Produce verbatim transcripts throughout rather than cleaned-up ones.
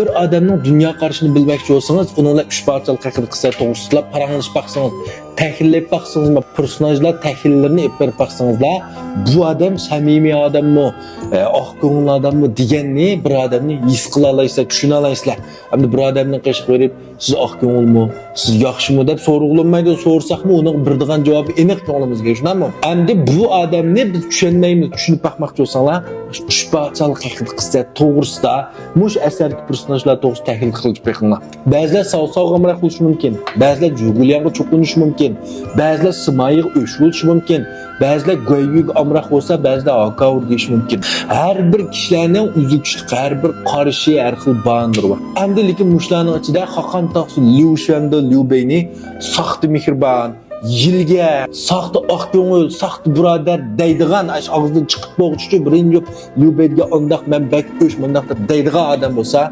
بىر ئادەمنىڭ دۇنيا قارىشىنى بىلمەكچى بولسىڭىز، ئۇنىڭ بىلەن ئۈچ پارچىلىق ھەقىقىي قىسسە توغرىسىدا پاراڭلىشىپ باقسىڭىز، تەھلىللەپ باقسىڭىز، پېرسوناژلار تەھلىللىرىنى ئېلىپ بېرىپ باقسىڭىزلا، بۇ ئادەم سەمىمىي ئادەممۇ، ئە، ئاق كۆڭۈل ئادەممۇ دېگەننى بىر ئادەمنى ھېس قىلالايسىلەر، چۈشىنەلەيسىلەر. ئەمدى بىر ئادەمنىڭ قېشىغا بېرىپ، سىز ئاق كۆڭۈلمۇ، سىز ياخشىمۇ دەپ سورىغىلى بولمايدۇ. سورىساقمۇ ئۇنىڭ بېرىدىغان جاۋابى ئېنىق كۆڭلىمىزگە، شۇنداقمۇ؟ ئەمدى بۇ ئادەمنى بىز چۈشەنمەيمىز، چۈشىنىپ باقماقچى بولساڭلار، ئۈچ پارچىلىق ھەقىقىي قىسسە توغرىسىدا مۇشۇ ئەسەردىكى پېرسوناژلار توغرىسىدا تەھلىل قىلىپ بېقىڭلار. بەزىلەر ساۋساۋغا ئامراق بولۇشى مۇمكىن، بەزىلەر جۇگۇلياڭغا چوقۇنۇشى مۇمكىن، بەزىلەر سىمايىغا ئۆچ بولۇشى مۇمكىن، بەزىلەر گۇەييۈگە ئامراق بولسا، بەزىلەر ھاكاۋۇر دېيىشى مۇمكىن. ھەر بىر كىشىلەرنىڭ ئۆزىگە چۈشلۈك ھەر بىر قارىشى، ھەر خىل باھانىلىرى بار. ئەمدى لېكىن مۇشۇلارنىڭ ئىچىدە خاقان تاقسۇ ليۇ شۈەندې ليۇ بېينى ساختا مېھرىبان، ھىيلىگەر، ساختا ئاق كۆڭۈل، ساختا بۇرادەر دەيدىغان، ئاش ئاغزىدىن چىقىپ بولغۇچىچۇ بىرىنچى ليۇ بېيگە ئانداق مەن بەك ئۆچ مۇنداق دەپ دەيدىغان ئادەم بولسا،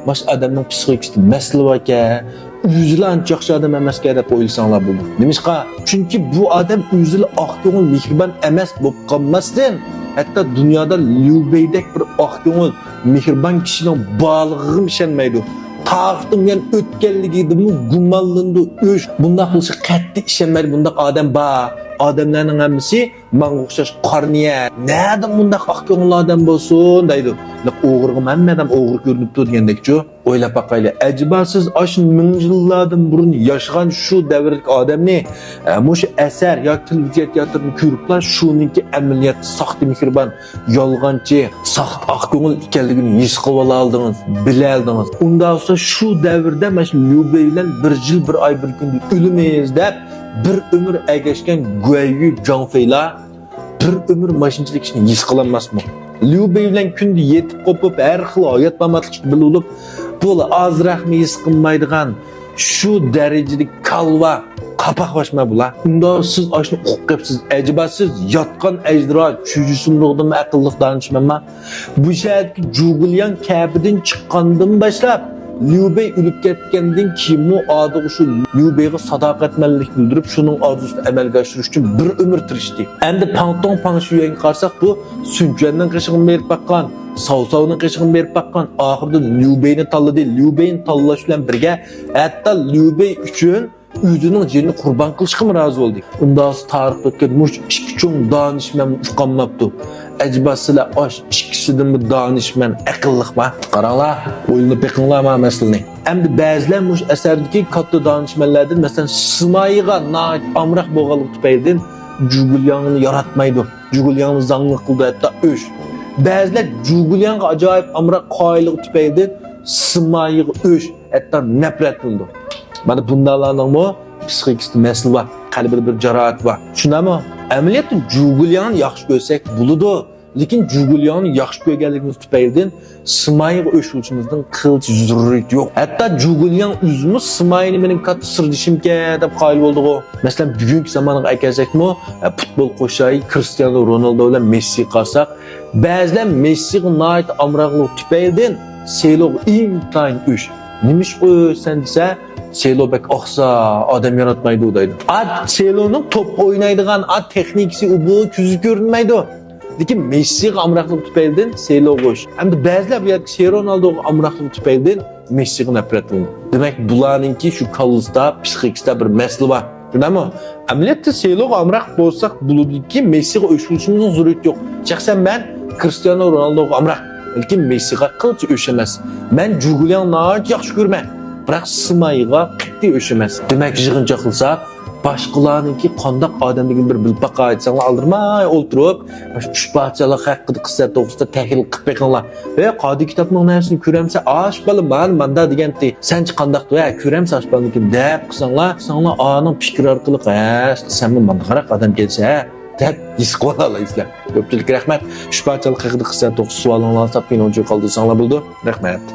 ماش ئادەمنىڭ پسىخىكىسىدا مەسىلە باركەن، ئۆزىلا ئانچە ياخشى ئادەم ئەمەسكەن دەپ ئويلىساڭلار بولىدۇ. نېمىشقا؟ چۈنكى بۇ ئادەم ئۆزىلا ئاق كۆڭۈل، مېھرىبان ئەمەس بولۇپ قالماستىن، ھەتتا دۇنيادا ليۇ بېيدەك بىر ئاق كۆڭۈل، مېھرىبان كىشىنىڭ بارلىقىغىمۇ ئىشەنمەيدۇ. تارىختىن بۇيان ئۆتكەنلىكىدىنمۇ گۇمانلىنىدۇ. ئۆچ، بۇنداق بولۇشىغا قەتئىي ئىشەنمەيدۇ. بۇنداق ئادەم بار. ئادەملەرنىڭ ھەممىسى ماڭا ئوخشاش قارا نىيەت. نەدىن بۇنداق ئاق كۆڭۈل ئادەم بولسۇن دەيدۇ. لېكىن ئوغرىغىمۇ ھەممە ئادەم ئوغرى كۆرۈنۈپتۇ دېگەندەكچۇ. ئويلاپ باقايلى، ئەجەبا سىز ئاشۇ مىڭ يىللاردىن بۇرۇن ياشىغان شۇ دەۋردىكى ئادەمنى، ئە، مۇشۇ ئەسەر ياكى تېلېۋىزىيە تىياتىرىنى كۆرۈپلا شۇنىڭكى ئەمەلىيەتتە ساختا مېھرىبان، يالغانچى، ساختا ئاق كۆڭۈل ئىكەنلىكىنى ھېس قىلىۋالالدىڭىز، بىلەلدىڭىز. ئۇنداق بولسا شۇ دەۋردە مانا شۇ ليۇ بېي بىلەن بىر يىل، بىر ئاي، بىر كۈندە ئۆلىمىز دەپ بىر ئۆمۈر ئەگەشكەن گۇەييۈ، جاڭ فېيلار بىر ئۆمۈر ماشىنىچىلىك ئىشىنى ھېس قىلالماسمۇ؟ ليۇ بېي بىلەن كۈندە يېتىپ قوپۇپ، ھەر خىل ھايات ماماتلىق ئىشتا بىللە بولۇپ، بۇلا ئازراقمۇ ھېس قىلمايدىغان شۇ دەرىجىدىكى كالۋا، قاپاق باشما بۇلار. ئۇنداق سىز ئاشۇنى ئۇقۇپ قېپسىز. ئەجەبا سىز ياتقان ئەجدىرا، چۈجۈسىمۇرغدىنمۇ ئەقىللىق دانىشمەنما؟ بۇ شەھەردىكى جۇگۇلياڭ كەپىدىن چىققاندىن باشلاپ، ليۇ بېي ئۆلۈپ كەتكەندىن كېيىنمۇ ئادىغا شۇ ليۇ بېيغا ساداقەتمەنلىك بىلدۈرۈپ، شۇنىڭ ئارزۇسىنى ئەمەلگە ئاشۇرۇش ئۈچۈن بىر ئۆمۈر تىرىشتى. ئەمدى پاڭتۇڭ پاڭشۈيۈەنگە قارىساق، بۇ سۈنچۈەننىڭ قېشىغىمۇ بېرىپ باققان، ساۋساۋنىڭ قېشىغىمۇ بېرىپ باققان، ئاخىرىدا ليۇ بېينى تاللىدى. ليۇ بېينى تاللاش بىلەن بىرگە، ھەتتا ليۇ بېي ئۈچۈن ئۆزىنىڭ جېنىنى قۇربان قىلىشقىمۇ رازى بولدى. ئۇنداق تارىختا ئۆتكەن مۇشۇ ئىككى چوڭ دانىشمەنمۇ ئۇقالماپتۇ. ئەجەبا سىلەر ئاش ئىككىسىدىنمۇ دانىشمەن، ئەقىللىقما؟ قاراڭلار، ئويلىنىپ بېقىڭلار مانا مەسىلىنى. ئەمدى بەزىلەر مۇشۇ ئەسەردىكى كاتتا دانىشمەنلەردىن، مەسىلەن، سىمايىغا ناھايىتى ئامراق بولغانلىقى تۈپەيلىدىن جۇگۇلياڭنى ياراتمايدۇ. جۇگۇلياڭنى زاڭلىق قىلىدۇ، ھەتتا ئۆچ. بەزىلەر جۇگۇلياڭغا ئاجايىپ ئامراق قايىللىقى تۈپەيلىدىن سىمايىغا ئۆچ، ھەتتا نەپرەتلىنىدۇ. مانا بۇنداقلارنىڭمۇ پسىخىكىسىدا مەسىلە بار، قەلبىدە بىر جاراھەت بار. شۇنداقمۇ؟ ئەمەلىيەتتە جۇگۇلياڭنى ياخشى كۆرسەك بولىدۇ، لېكىن جۇگۇلياڭنى ياخشى كۆرگەنلىكىمىز تۈپەيلىدىن سىمايىغا ئۆچ بولۇشىمىزنىڭ قىلچە زۆرۈرىيىتى يوق. ھەتتا جۇگۇلياڭ ئۆزىمۇ سىماينى مېنىڭ كاتتا سىردىشىمكەن دەپ قايىل بولدىغۇ. مەسىلەن، بۈگۈنكى زامانغا ئەكەلسەكمۇ، ئە، پۇتبول قوشاي كرىستىيانو رونالدو بىلەن مېسسىغا قارىساق، بەزىلەر مېسسىغا ناھايىتى ئامراقلىق تۈپەيلىدىن سېلوغا ئىنتايىن ئۆچ. نېمىشقا ئۆچ سەن دېسە، سېلو بەك ئاقسا، ئادەم ياراتمايدۇ دەيدۇ. ئا، سېلونىڭ توپ ئوينايدىغان ئا تېخنىكىسى ئۇ بۇ كۆزگە كۆرۈنمەيدۇ. لېكىن مېسسىغا ئامراقلىق تۈپەيلىدىن سېلوغا ئۆچ. ئەمدى بەزىلەر بۇ يەردىكى سېرونالدوغا ئامراقلىق تۈپەيلىدىن مېسسىغا نەپرەتلىنىدۇ. دېمەك، بۇلارنىڭكى شۇ كاللىسىدا، پسىخىكىسىدا بىر مەسىلە بار. شۇنداقمۇ؟ ئەمەلىيەتتە سېلوغا ئامراق بولساق بولىدۇكى، مېسسىغا ئۆچ بولۇشىمىزنىڭ زۆرۈرىيىتى يوق. شەخسەن مەن كرىستىيانو رونالدوغا ئامراق، لېكىن مېسسىغا قىلچە ئۆچ ئەمەس. مەن جۇگۇلياڭنى ناھايىتى ياخشى كۆرىمەن، بىراق سىمايغا قەتئىي ئۆچ ئەمەس. دېمەك، يىغىنچاقلىساق، باشقىلارنىڭكى قانداق ئادەملىكىنى بىر بىلىپ باقاي دېسەڭلار، ئالدىرىماي ئولتۇرۇپ، ئۈچ پارچىلىق ھەققىدە قىسسە توغرىسىدا تەھلىل قىلىپ بېقىڭلار. ھە، قادىر كىتابنىڭ نەرسىنى كۆرەمسەن، ئاش بالا مانا ماندا دېگەنتى. سەنچە قانداقتۇ، ھە، كۆرەمسەن ئاش بالىنىڭكىنى دەپ قىلساڭلار، قىلساڭلار ئانىڭ پىكرى ئارقىلىق، ھە، سەنمۇ مانداقراق ئادەمكەنسەن، ھە، دەپ ھېس قىلىۋالالايسىلەر. كۆپچىلىككە رەھمەت. ئۈچ پارچىلىق ھەققىدە قىسسە توغرىسىدا سوئالىڭلار بولسا، پىنوجۇ قالدۇرساڭلار بولىدۇ. رەھمەت.